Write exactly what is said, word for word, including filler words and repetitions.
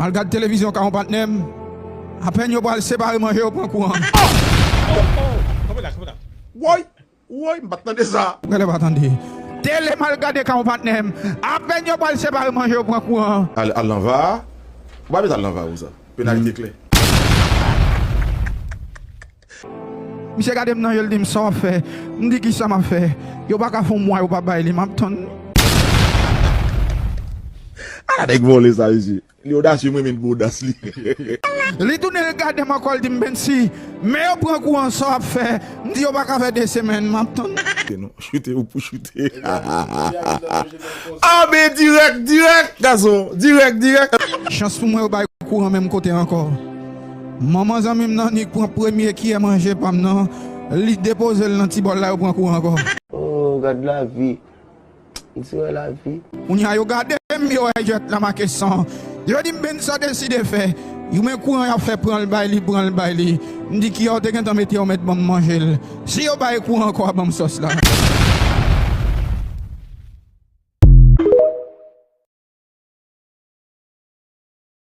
Al gad televizyon ka yon patnè m. Apèn yo pral separe manje, yo pran kouran. Kanpe la, kanpe la. Woy! Woy, m pa t tande sa. Gade pa tande. Tele m al gade ka yon patnè m. Apèn yo pral separe manje, yo pran kouran. Al, al nan va a. Ou pa bezwen al nan va a, Rosa. Penalite klè. Misye gade m nan je l, di m sa w ap fè. M di kisa m ap fè. Yo pa ka fè yon mwa yo pa bay li, m ap tann. Ah, nèg vòlè sa, mesye. Li odasye, mwen menm pou odas li. Li tounen l gade m ankò, l di m, Bensi, men yo pran kouran, sa w ap fè. M di yo pa ka fè de semèn, m ap tann. Choute non, choute ou pou choute. Ah, men dirèk, dirèk, gason. Dirèk, dirèk. Chans pou mwen yo bay kouran menm kote ankò. Manman zanmi m nan Nik pran premye kiyè manje pa m nan, li depoze l nan ti bòl la, yo pran kouran ankò. Oh, gad lavi. M di wè lavi. Kounye a yo gade m, yo wè jwèt la make san. Yo di m, Bensi, sa w deside fè. Yo men kouran y ap fè, pran l bay li, pran l bay li. M di kiyè w te gentan mete, yo mèt ban m manje l. Si yo bay kouran ankò, ban m sòs la.